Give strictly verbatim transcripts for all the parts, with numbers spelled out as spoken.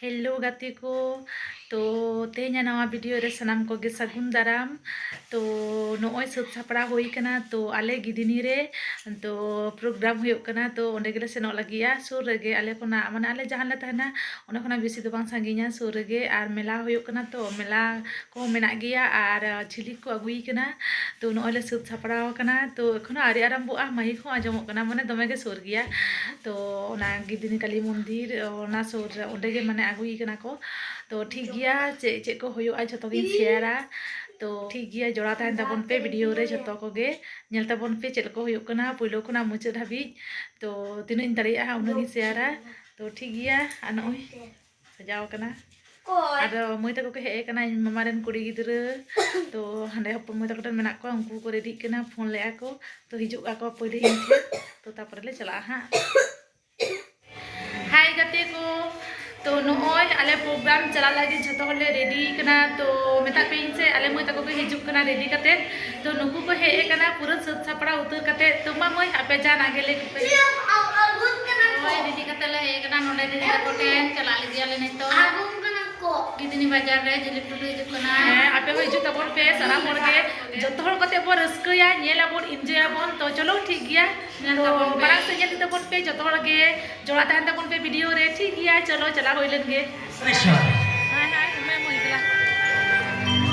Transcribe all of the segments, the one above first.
Hello ᱜᱟᱛᱮ ᱠᱚ, ᱛᱚ ᱛᱮᱦᱮᱧᱟᱜ ᱱᱟᱣᱟ ᱵᱷᱤᱰᱤᱭᱳ ᱨᱮ ᱥᱟᱱᱟᱢ ᱠᱚᱜᱮ ᱥᱟᱹᱜᱩᱱ ᱫᱟᱨᱟᱢ᱾ ᱛᱚ ᱱᱚᱜᱼᱚᱭ ᱥᱟᱹᱛ ᱥᱟᱯᱲᱟᱣ ᱦᱩᱭ ᱠᱟᱱᱟ, ᱛᱚ ᱟᱞᱮ ᱜᱤᱫᱤᱱᱤ ᱨᱮ ᱛᱚ ᱯᱨᱳᱜᱨᱟᱢ ᱦᱩᱭᱩᱜ ᱠᱟᱱᱟ, ᱛᱚ ᱚᱸᱰᱮ ᱜᱮᱞᱮ ᱥᱮᱱᱚᱜ ᱞᱟᱹᱜᱤᱫᱼᱟ᱾ ᱥᱩᱨ ᱨᱮᱜᱮ ᱟᱞᱮ ᱠᱷᱚᱱᱟᱜ, ᱢᱟᱱᱮ ᱟᱞᱮ ᱡᱟᱦᱟᱸ ᱞᱮ ᱛᱟᱦᱮᱱᱟ ᱚᱸᱰᱮ ᱠᱷᱚᱱᱟᱜ ᱵᱮᱥᱤ ᱫᱚ ᱵᱟᱝ ᱥᱟᱺᱜᱤᱧᱟ, ᱥᱩᱨ ᱨᱮᱜᱮ᱾ ᱟᱨ ᱢᱮᱞᱟ ᱦᱩᱭᱩᱜ ᱠᱟᱱᱟ, ᱛᱚ ᱢᱮᱞᱟ ᱠᱚ ᱢᱮᱱᱟᱜ ᱜᱮᱭᱟ, ᱟᱨ ᱡᱷᱤᱞᱤ ᱠᱚ ᱟᱹᱜᱩᱭ ᱠᱟᱱᱟ᱾ ᱛᱚ ᱱᱚᱜᱼᱚᱭ ᱞᱮ ᱥᱟᱹᱛ ᱥᱟᱯᱲᱟᱣ ᱟᱠᱟᱱᱟ, ᱛᱚ ᱮᱠᱷᱚᱱᱳ ᱟᱹᱣᱨᱤ ᱟᱨᱟᱢᱵᱷᱚᱜᱼᱟ, ᱢᱟᱹᱭᱤᱠ ᱦᱚᱸ ᱟᱸᱡᱚᱢᱚᱜ ᱠᱟᱱᱟ, ᱢᱟᱱᱮ ᱫᱚᱢᱮ ᱜᱮ ᱥᱩᱨ ᱜᱮᱭᱟ᱾ ᱛᱚ ᱚᱱᱟ ᱜᱤᱫᱤᱱᱤ ᱠᱟᱹᱞᱤ ᱢᱚᱱᱫᱤᱨ, ᱚᱱᱟ ᱥᱩᱨ ᱨᱮ, ᱚᱸᱰᱮ ᱜᱮ ᱢᱟᱱᱮ ᱟᱹᱜᱩᱭ ᱠᱟᱱᱟ ᱠᱚ᱾ ᱛᱚ ᱴᱷᱤᱠ ᱜᱮᱭᱟ, ᱪᱮᱫ ᱪᱮᱫ ᱠᱚ ᱦᱩᱭᱩᱜᱼᱟ ᱡᱷᱚᱛᱚ ᱜᱤᱧ ᱥᱮᱭᱟᱨᱟ᱾ ᱛᱚ ᱴᱷᱤᱠ ᱜᱮᱭᱟ, ᱡᱚᱲᱟᱣ ᱛᱟᱦᱮᱱ ᱛᱟᱵᱚᱱ ᱯᱮ ᱵᱷᱤᱰᱤᱭᱳ ᱨᱮ, ᱡᱷᱚᱛᱚ ᱠᱚᱜᱮ ᱧᱮᱞ ᱛᱟᱵᱚᱱ ᱯᱮ ᱪᱮᱫ ᱠᱚ ᱦᱩᱭᱩᱜ ᱠᱟᱱᱟ ᱯᱳᱭᱞᱳ ᱠᱷᱚᱱᱟᱜ ᱢᱩᱪᱟᱹᱫ ᱦᱟᱹᱵᱤᱡ᱾ ᱛᱚ ᱛᱤᱱᱟᱹᱜ ᱤᱧ ᱫᱟᱲᱮᱭᱟᱜᱼᱟ ᱩᱱᱟᱹᱜ ᱤᱧ ᱥᱮᱭᱟᱨᱟ᱾ ᱛᱚ ᱴᱷᱤᱠ ᱜᱮᱭᱟ, ᱟᱨ ᱱᱚᱜᱼᱚᱭ ᱥᱟᱡᱟᱣ ᱠᱟᱱᱟ᱾ ᱟᱫᱚ ᱢᱟᱹᱭ ᱛᱟᱠᱚ ᱠᱚ ᱦᱮᱡ ᱟᱠᱟᱱᱟ, ᱤᱧ ᱢᱟᱢᱟ ᱨᱮᱱ ᱠᱩᱲᱤ ᱜᱤᱫᱽᱨᱟᱹ᱾ ᱛᱚ ᱦᱟᱸᱰᱮ ᱦᱚᱯᱚᱱ ᱢᱟᱹᱭ ᱛᱟᱠᱚ ᱴᱷᱮᱱ ᱢᱮᱱᱟᱜ ᱠᱚᱣᱟ, ᱩᱱᱠᱩ ᱠᱚ ᱨᱮᱰᱤᱜ ᱠᱟᱱᱟ, ᱯᱷᱳᱱ ᱞᱮᱫᱼᱟ ᱠᱚ᱾ ᱛᱚ ᱦᱤᱡᱩᱜ ᱟᱠᱚ ᱯᱳᱭᱞᱳ ᱤᱧ ᱴᱷᱮᱱ, ᱛᱚ ᱛᱟᱨᱯᱚᱨᱮ ᱞᱮ ᱪᱟᱞᱟᱜᱼᱟ ᱦᱟᱸᱜ᱾ ᱦᱟᱭ ᱜᱟᱛᱮ ᱠᱚ, ᱛᱚ ᱱᱚᱜᱼᱚᱭ ᱟᱞᱮ ᱯᱨᱳᱜᱨᱟᱢ ᱪᱟᱞᱟᱜ ᱞᱟᱹᱜᱤᱫ ᱡᱷᱚᱛᱚ ᱦᱚᱲ ᱞᱮ ᱨᱮᱰᱤ ᱠᱟᱱᱟ᱾ ᱛᱚ ᱢᱮᱛᱟᱜ ᱯᱮᱭᱟᱹᱧ ᱥᱮ, ᱟᱞᱮ ᱢᱟᱹᱭ ᱛᱟᱠᱚ ᱠᱚ ᱦᱤᱡᱩᱜ ᱠᱟᱱᱟ ᱨᱮᱰᱤ ᱠᱟᱛᱮ᱾ ᱛᱚ ᱱᱩᱠᱩ ᱠᱚ ᱦᱮᱡ ᱟᱠᱟᱱᱟ ᱯᱩᱨᱟᱹ ᱥᱟᱹᱛ ᱥᱟᱯᱲᱟᱣ ᱩᱛᱟᱹᱨ ᱠᱟᱛᱮ᱾ ᱛᱚ ᱢᱟ ᱢᱟᱹᱭ, ᱟᱯᱮ ᱡᱟᱦᱟᱱᱟᱜ ᱜᱮ ᱞᱟᱹᱭ ᱠᱚᱯᱮ᱾ ᱱᱚᱜᱼᱚᱭ ᱨᱮᱰᱤ ᱠᱟᱛᱮ ᱞᱮ ᱦᱮᱡ ᱟᱠᱟᱱᱟ ᱱᱚᱰᱮ ᱫᱤᱫᱤ ᱛᱟᱠᱚ ᱴᱷᱮᱱ, ᱪᱟᱞᱟᱜ ᱞᱟᱹᱜᱤᱫ ᱟᱞᱮ ᱱᱤᱛᱚᱜ᱾ ᱜᱤᱫᱤᱱᱤ ᱵᱟᱡᱟᱨ ᱨᱮ ᱡᱤᱞᱤᱯ ᱴᱩᱰᱩ ᱦᱤᱡᱩᱜ ᱠᱟᱱᱟ᱾ ᱦᱮᱸ, ᱟᱯᱮ ᱦᱚᱸ ᱦᱤᱡᱩᱜ ᱛᱟᱵᱚᱱ ᱯᱮ ᱥᱟᱱᱟᱢ ᱦᱚᱲ ᱜᱮ, ᱡᱚᱛᱚ ᱦᱚᱲ ᱠᱟᱛᱮ ᱵᱚᱱ ᱨᱟᱹᱥᱠᱟᱹᱭᱟ, ᱧᱮᱞ ᱟᱵᱚᱱ, ᱤᱱᱡᱚᱭ ᱟᱵᱚᱱ᱾ ᱛᱚ ᱪᱚᱞᱚ ᱴᱷᱤᱠ ᱜᱮᱭᱟ, ᱧᱮᱞ ᱛᱚ ᱛᱟᱵᱚᱱ ᱯᱮ᱾ ᱢᱟᱲᱟᱝ ᱥᱮᱫ ᱧᱮᱞ ᱤᱫᱤ ᱛᱟᱵᱚᱱ ᱯᱮ, ᱡᱚᱛᱚ ᱦᱚᱲ ᱜᱮ ᱡᱚᱲᱟᱣ ᱛᱟᱦᱮᱱ ᱛᱟᱵᱚᱱ ᱯᱮ ᱵᱷᱤᱰᱤᱭᱳ ᱨᱮ, ᱴᱷᱤᱠ ᱜᱮᱭᱟ? ᱪᱚᱞᱚ ᱪᱟᱞᱟᱣ ᱦᱩᱭ ᱞᱮᱱ ᱜᱮ᱾ ᱦᱳᱭ, ᱦᱳᱭ, ᱢᱟᱹᱭ, ᱢᱟᱹᱭ, ᱫᱮᱞᱟ᱾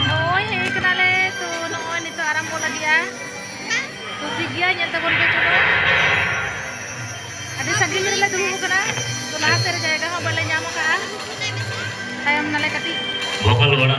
ᱱᱚᱜᱼᱚᱭ ᱦᱮᱡ ᱠᱟᱱᱟᱞᱮ, ᱛᱚ ᱱᱚᱜᱼᱚᱭ ᱱᱤᱛᱚᱜ ᱟᱨᱟᱢᱵᱚ ᱞᱟᱹᱜᱤᱫᱼᱟ᱾ ᱛᱚ ᱴᱷᱤᱠ ᱜᱮᱭᱟ, ᱧᱮᱞ ᱛᱟᱵᱚᱱ ᱯᱮ, ᱪᱚᱞᱚ᱾ ᱟᱹᱰᱤ ᱥᱟᱺᱜᱤᱧ ᱨᱮᱞᱮ ᱫᱩᱲᱩᱵ ᱟᱠᱟᱱᱟ, ᱛᱚ ᱞᱟᱦᱟ ᱥᱮᱫ ᱨᱮ ᱡᱟᱭᱜᱟ ᱦᱚᱸ ᱵᱟᱞᱮ ᱧᱟᱢ ᱟᱠᱟᱫᱼᱟ, ᱛᱟᱭᱚᱢ ᱱᱟᱞᱮ ᱠᱟᱹᱴᱤᱡ᱾ ᱵᱚᱠᱚᱞ ᱜᱚᱲᱟ᱾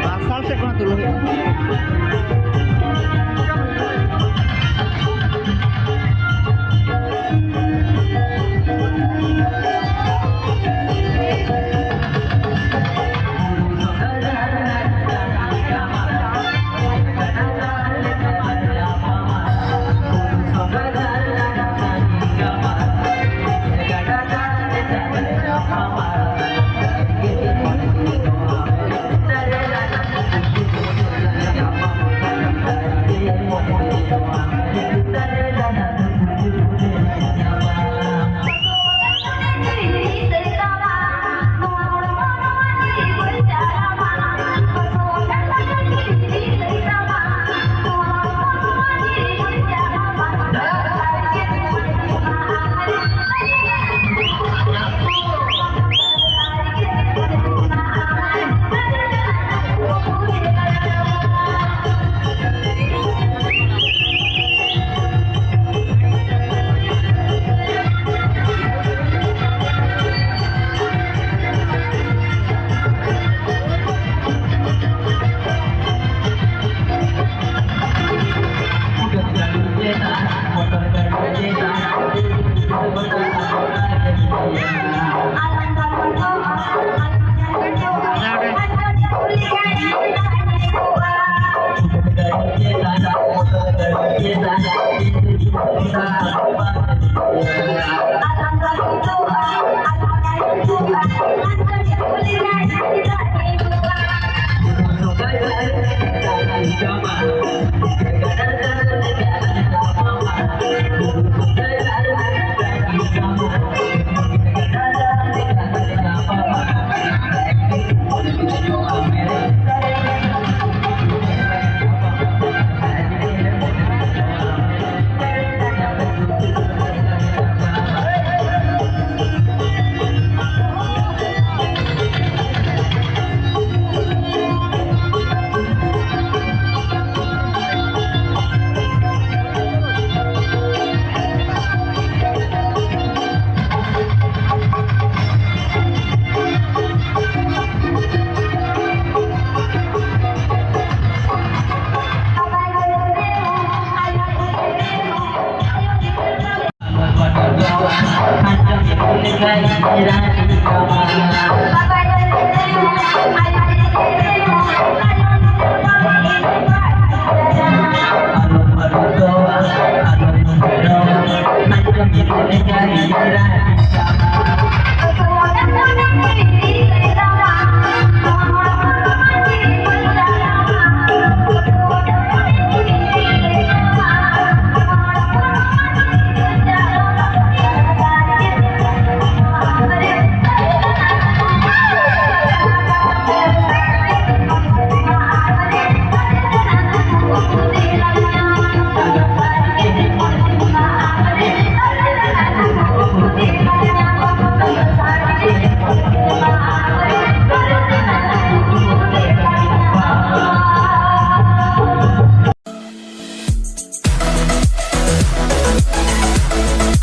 ᱢᱟᱨᱥᱟᱞ ᱥᱮᱫ ᱠᱷᱚᱱᱟᱜ ᱛᱩᱞᱟᱹᱣ ᱦᱩᱭᱩᱜᱼᱟ᱾